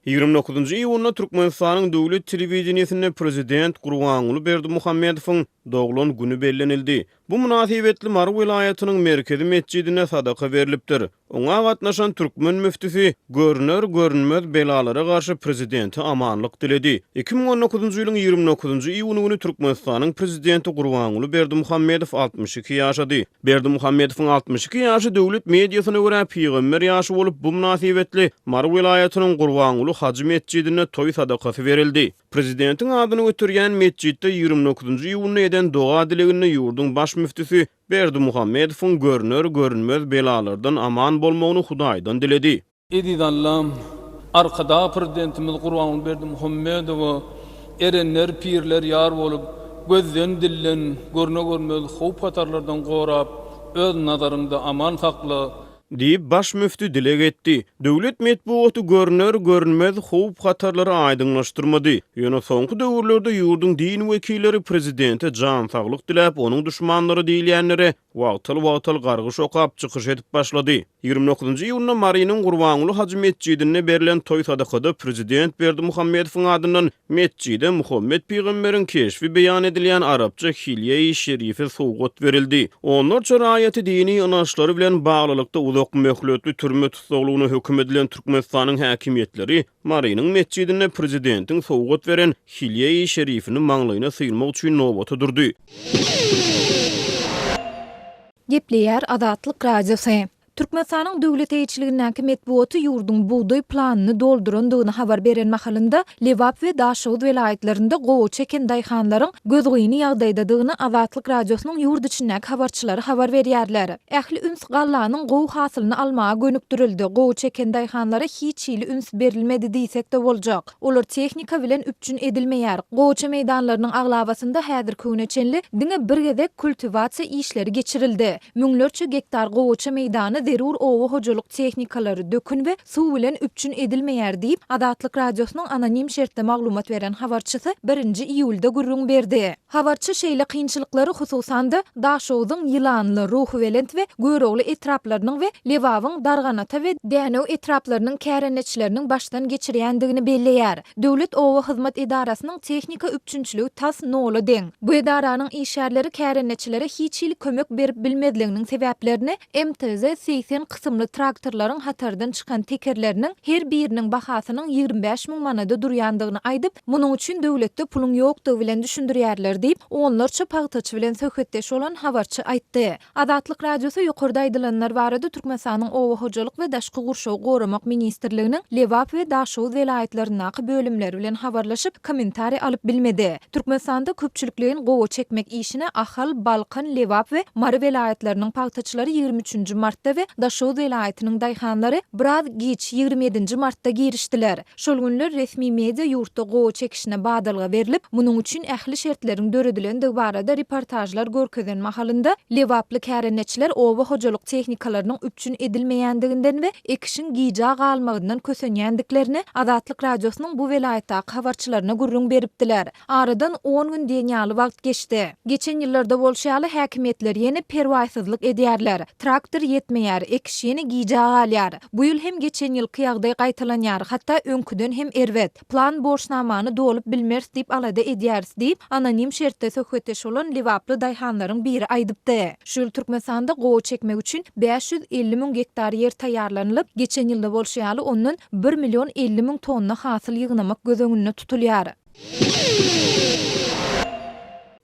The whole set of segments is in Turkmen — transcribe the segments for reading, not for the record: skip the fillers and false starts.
29-njy iýunda Türkmenistanyň döwlet telewideniýesinde prezident Gurbanguly Berdimuhamedowyň doglan güni bellenildi. Bu mynasybetli Mary welaýatynyň merkezi metjidinde sadaka berlipdir. Oňa gatnaşan türkmen müftüsi görner-görünmez belalara garşy prezidente amanlyk diledi. 2019-njy ýylyň 29-njy iýuny güni Türkmenistanyň prezidenti Gurbanguly Berdimuhamedow 62 ýaşady. Berdimuhamedowyň 62 ýaşy döwlet mediasyna görä pygamber ýaşy bolup, bu mynasybetli Mary welaýatynyň Gurbanguly hajy metjidinde toý sadakasy berildi. Prezidentiň adyny göterýän metjitde 29-njy iýunda eden doga-dileginde ýurduň baş müftüsi Berdimuhamedowyň görner-görünmez belalardan aman bolmagyny Hudaýdan diledi. Eziz Allam, Arkadag Prezidentimiz Gurbanguly Berdimuhamedowa erenler, pirler ýar bolup, gözden-dilden, görne-görmez howp-hatarlardan gorap, öz nazaryňda aman sakla! Diýip, baş müfti dileg etdi. Döwlet metbugaty görner-görünmez howp-hatarlary aýdyňlaşdyrmady. Ýöne soňky döwürlerde ýurduň din wekilleri prezidente jan saglyk diläp, onuň duşmanlary diýilýänlere wagtal-wagtal gargyş okap, çykyş edip başlady. 29-njy iýunda Marynyň Gurbanguly hajy metjidinde berlen toý sadakada prezident Berdimuhamedowyň adyndan Metjide Muhammet pygamberiň keşbi beýan edilýän arapça hilýe-i şerifi sowgat berildi. Onlarça raýaty dini ynançlary bilen baglylykda uzak möhletli türme tussaglygyna höküm edilen Türkmenistanyň häkimiýetleri Marynyň metjidinde prezidentiň sowgat beren hilýe-i şerifini maňlaýyna sylmak üçin nobata durdy. Gepleýär Azatlyk Radiosy. Türkmenistanyň döwlet eýeçiligindäki metbugaty ýurduň bugdaý planyny doldurandygyny habar beren mahalynda, Lebap we Daşoguz welaýatlarynda gowaça eken daýhanlaryň gözgyny ýagdaýdadygyny Azatlyk Radiosynyň ýurt içindäki habarçylary habar berýärler. Ähli üns gallanyň gowy hasylyny almaga gönükdirildi, gowaça eken daýhanlara hiç hili üns berilmedi diýsek-de boljak. Olar tehnika bilen üpjün edilmeýär. Gowaça meýdanlarynyň aglabasynda häzirki güne çenli diňe bir gezek kultiwasiýa işleri geçirildi. Müňlerçe gektar gowaça meýdany zerur oba hojalyk tehnikalary, dökün we suw bilen üpjün edilmeýär diýip, Azatlyk Radiosynyň anonim şertde maglumat beren habarçysy birinji iýulda gürrüň berdi. Habarçy şeýle kynçylyklary hususan-da, Daşogzuň Ýylanly, Ruhubelent we Görogly etraplarynyň we Lebabyň Darganata we Dänew etraplarynyň kärendeçileriniň başdan geçirýändigini belleýär. Döwlet oba hyzmat edarasynyň tehnika üpjünçiligi tas nola deň. Bu edaranyň işgärleri kärendeçilere hiç hili kömek berip bilmezliginiň sebäplerini MTZ 80 kysymly traktorlaryň hatardan çykan tekerleriniň her biriniň bahasynyň 25 müň manada durýandygyny aýdyp, munuň üçin döwletde puluň ýokdugy bilen düşündirýärler diýip, onlarça pagtaçy bilen söhbetdeş bolan habarçy aýtdy. Azatlyk Radiosy ýokarda aýdylanlar barada Türkmenistanyň Oba hojalyk we daşky gurşawy goramak ministrliginiň Lebap we Daşoguz welaýatlaryndaky bölümleri bilen habarlaşyp, kommentariý alyp bilmedi. Türkmenistanda köpçülikleýin gowaça ekmek işine Ahal, Balkan, Lebap we Mary welaýatlarynyň pagtaçylary 23 nji martda we Daşoguz welaýatynyň daýhanlary biraz giç, 27 nji martda girişdiler. Şol günler resmi media ýurtda gowaça ekişine badalga berlip, munuň üçin ähli şertleriň döredilendigi barada reportažlar görkezen mahalynda, lebaply kärendeçiler oba hojalyk tehnikalarynyň üpjün edilmeýändiginden we ekişiň gijä galmagyndan kösenýändiklerini Azatlyk Radiosynyň bu welaýatdaky habarçylaryna gürrüň beripdiler. Aradan on gün diýen ýaly wagt geçdi. Geçen ýyllarda bolşy ýaly, häkimiýetler ýene perwaýsyzlyk edýärler. Traktor ýetmeýär, ekiş ýene gijä galýar. Bu ýyl hem geçen ýylky ýagdaý gaýtalanýar, hatda öňküden hem erbet. Plan borçnamany dolup bilmeris diýip alada edýäris diýip, anonim şertde söhbetdeş bolan lebaply daýhanlaryň biri aýdypdy. Şu ýyl Türkmenistanda gowaça ekmek üçin 550 müň gektar ýer taýýarlanylyp, geçen ýylda bolşy ýaly ondan bir million 50 müň tonna hasyl ýygnamak göz öňünde tutulýar.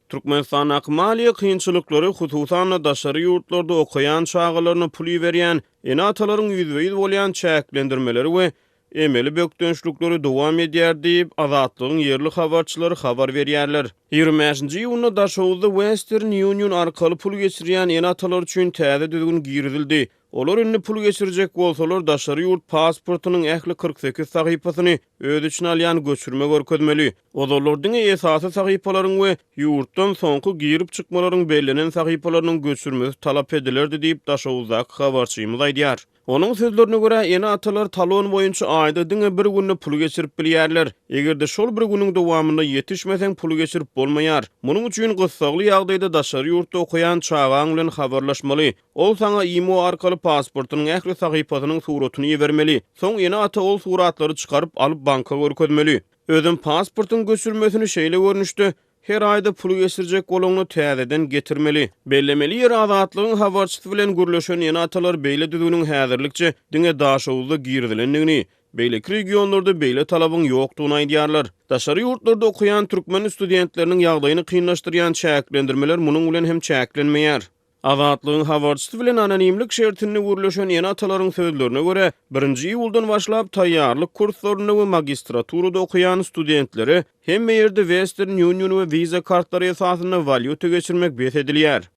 Türkmenistandaky maliýe kynçylyklary, hususan-da daşary ýurtlarda okaýan çagalaryna pul iberýän Ene-atalaryň ýüzbe-ýüz bolýan çäklendirmeleri we emeli bökdençlikleri dowam edýär diýip, Azatlygyň ýerli habarçylary habar berýärler. 25-nji iýunda Daşoguzda Western Union arkaly pul geçirýän ene-atalar üçin täze düzgün girizildi. Olar indi pul geçirjek bolsalar, daşary ýurt pasportynyň ähli 48 sahypasyny öz içine alýan göçürme görkezmeli. Ozallar diňe esasy sahypalaryň we ýurtdan soňky girip-çykmalaryň bellenen sahypalarynyň göçürmesi talap edilerdi diýip, Daşoguzdaky habarçymyz aýdýar. Onuň sözlerine görä, ene-atalar talon boýunça aýda diňe bir günde pul geçirip bilýärler. Eger-de şol bir günüň dowamynda ýetişmeseň, pul geçirip bolmaýar. Munuň üçin gyssagly ýagdaýda daşary ýurtda okaýan çagaň bilen habarlaşmaly. Ol saňa imo arkaly pasportynyň ähli sahypasynyň suratyny ibermeli. Soň ene-ata ol suratlary çykaryp alyp banka görkezmeli. Özem pasportyň göçürmesini şeýle görnüşde her aýda pul geçirjek bolaňda täzeden getirmeli. Bellemeli ýeri Azatlygyň habarçysy bilen gürleşen ene-atalar beýle düzgüniň häzirlikçe diňe Daşoguzda girizilendigini, beýleki regionlarda beýle talabyň ýokdugyny aýdýarlar. Daşary ýurtlarda okaýan türkmen studentleriniň ýagdaýyny kynlaşdyrýan çäklendirmeler munuň bilen hem çäklenmeýär. Azatlygyň habarçysy bilen anonimlik şertinde gürleşen ene-atalaryň sözlerine görä, birinji iýuldan başlap taýýarlyk kurslarynda we magistraturada okaýan studentlere hemme ýerde Western Union we Visa kartlary esasynda walýuta geçirmek bes edilýär.